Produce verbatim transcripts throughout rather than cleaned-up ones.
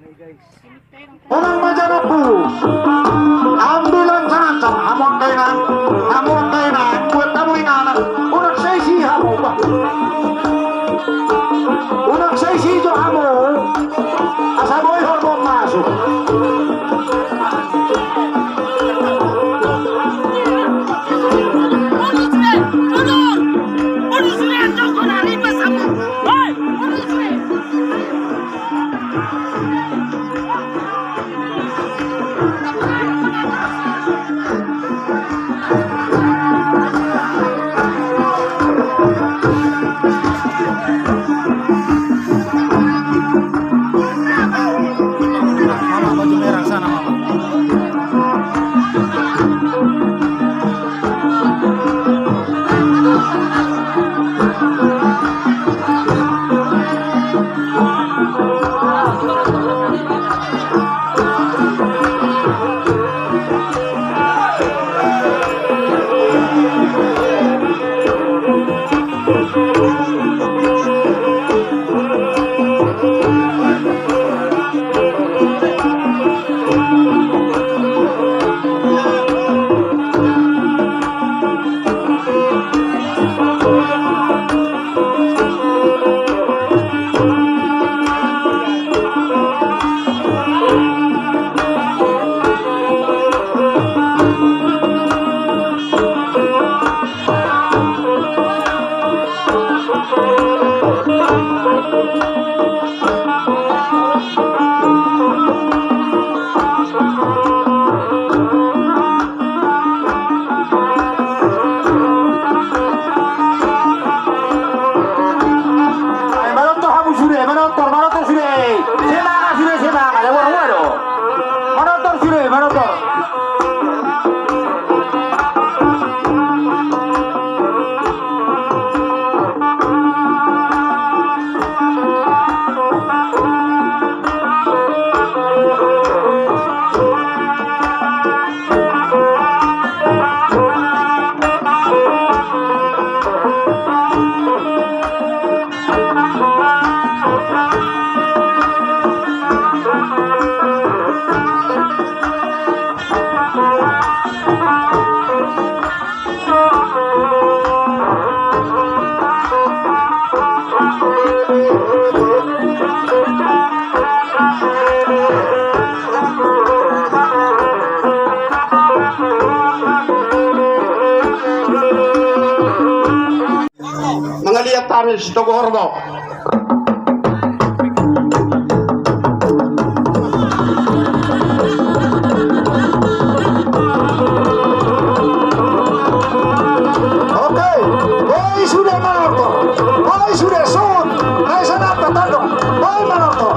Unang ma jala pulu. Ambilan jangan sama hamu angka inang, hamu angka inang, buat hamu inganan. Unang saisi hamu, bah. Unang saisi jo hamu. Asa boi horbo masuk. Ai, manortor hamu sude, manortor, manortor sude. Semangat sude, semangat. Ada warung, warung. Manortor sude, manortor. Mangaliat hami si Togu Horbo. Oke, boi sude manortor, boi sude, suhut, nai sananta tandok, boi manortor.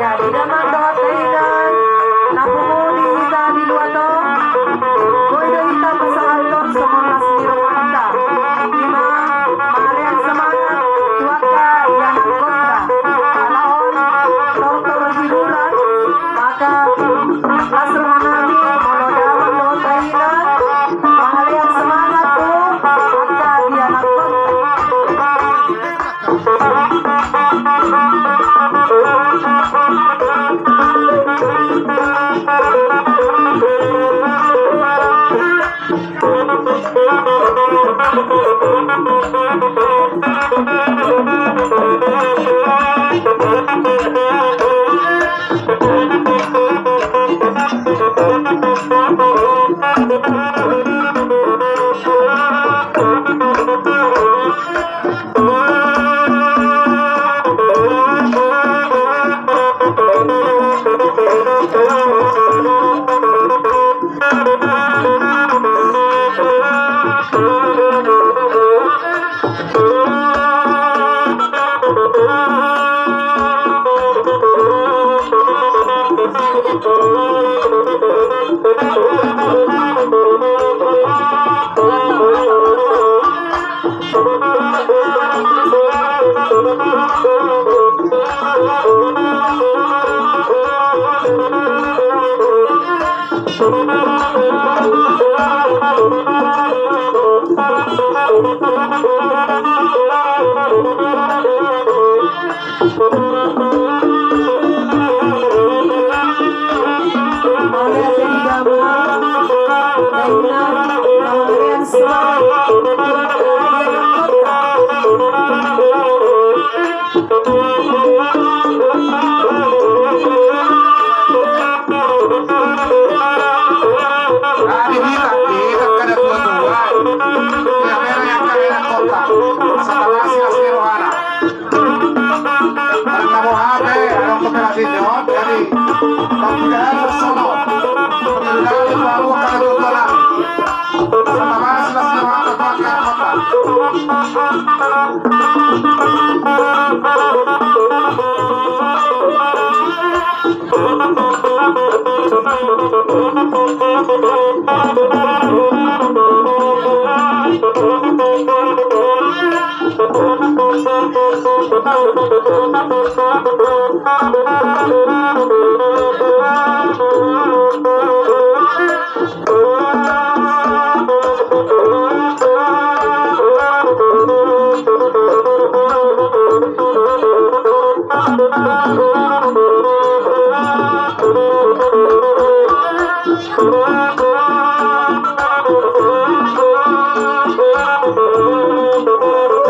Jadi damang dohot dainang na pungu di hita di luat on, boi do hita pasahathon songon las ni rohanta. Ima mangalean semangat tu angka ianakhonta. Ala on tortor hiburan, maka las rohanami molo damang dohot dainang mangalean semangat tu angka ianakhonta.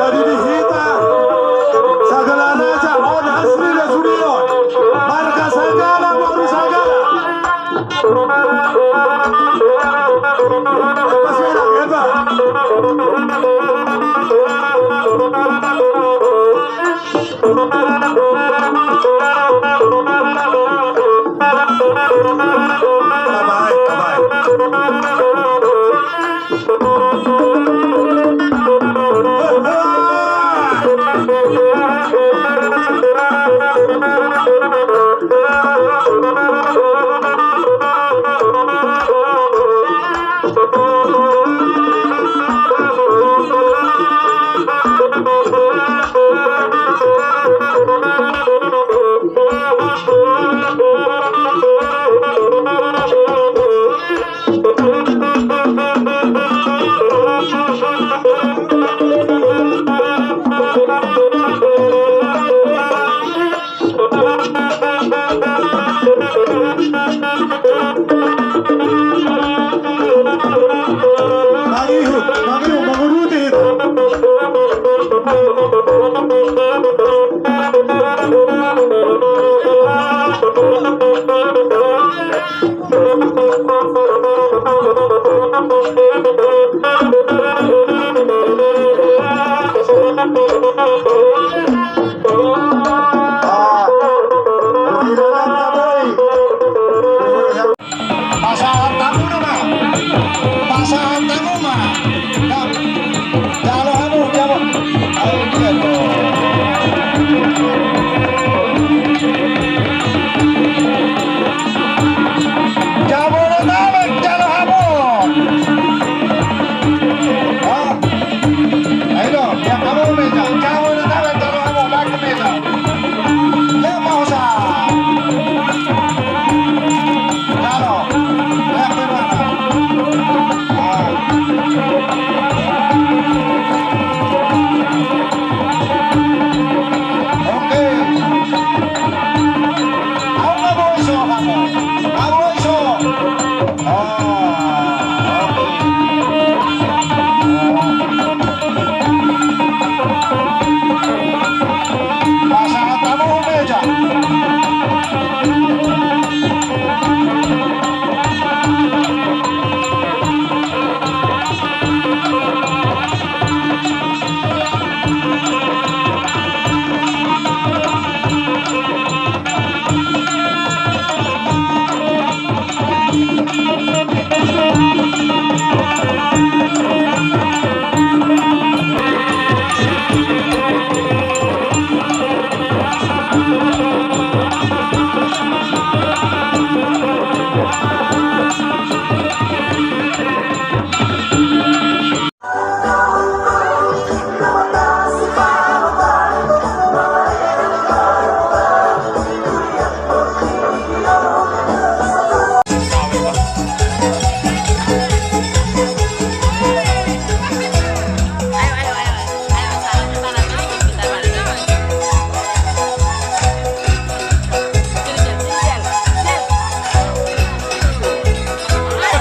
Jadi di hita sagala raja on asli na sude on, marga sagala boru sagala. Pasahat hamu do ma. Pasahat hamu ma. Jalo hamu, jalo. Ayo, dia do. Jalo do ma, jalo hamu. Ah. Ayo do, dia hamu meja. Jalo do ma, jalo hamu, baik meja.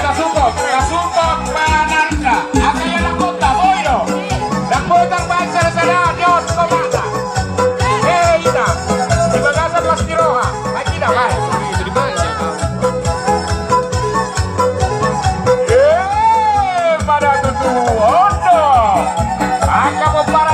Tasumpuk, tasumpuk pananna. Angka ia na kota, boi do. Ndang boi tarbaen sada-sada, diot komata. Eh, ina. Di bagasan las ni roha. Baik, ina, baik. Eh, pada tutu, ondo. Angka pomparan